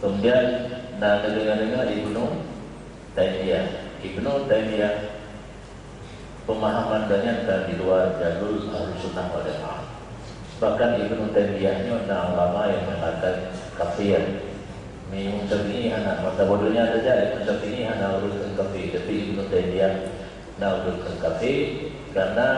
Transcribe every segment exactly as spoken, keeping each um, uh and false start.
Kemudian na deungoe-deungoe Ibnu Taimiyah. Ibnu Taimiyah pemahaman geuhnyan ka di luar jalur Ahlussunnah wal Jamaah. Bahkan Ibnu Taimiyah nyoe na ulama nyang mengatakan kafir. Imam Syafi'i hana, masa bodohnya saja Imam Syafi'i hana ureuëng kafir, tapi Ibnu Taimiyah na ureuëng kafir karena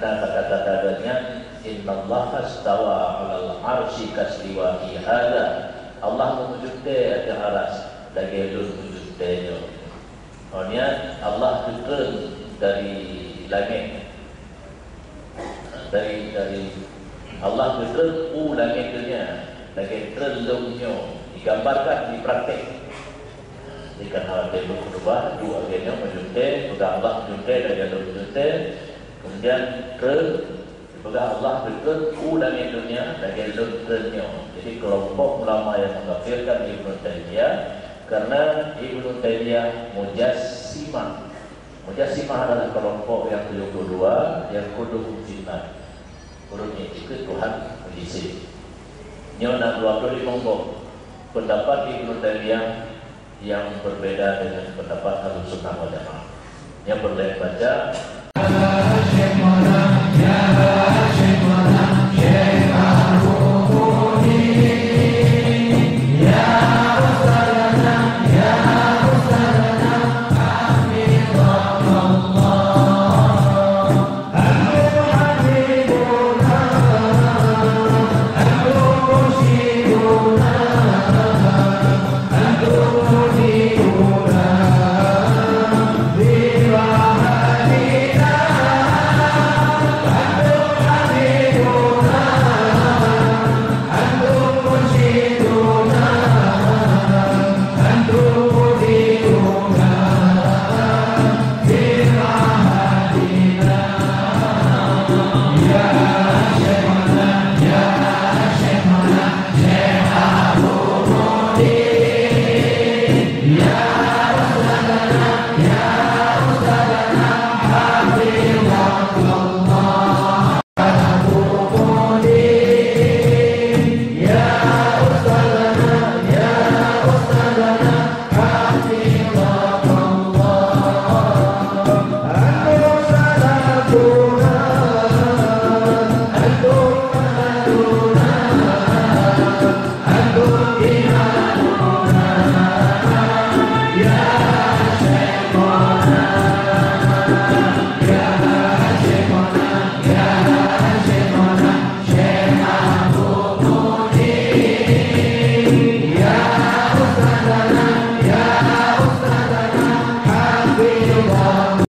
na kata-kata geuhnyan, "Innallaha stawa 'alal 'arsy kastiwa'i hadza." Allah meujeuet ateueh aras lagée lôn meujeuet nyoe. Nyan Allah geutreun dari langét. Dari, dari Allah geutreun u langét donya lagée treun lôn nyoe, digambarkan di praktek. Jadi kan awak teuh khutbah, dua lagée nyoe meujeuet, peugah Allah meujeuet lagée lôn meujeuet, kemudian treun, peugah Allah geutreun u langét donya lagée lôn treun nyoe. Jadi kelompok ulama yang mengkafirkan Ibnu Taimiyah karena Ibnu Taimiyah mujassimah. Mujassimah adalah kelompok yang tujuh puluh dua yang kulluhum finnar. Ureuëng nyang jikheun Tuhan meujisém. Nyoe na dua puluh lima gob pendapat Ibnu Taimiyah yang berbeda dengan pendapat Ahlussunnah wal Jamaah. Nyoe peureulée baca.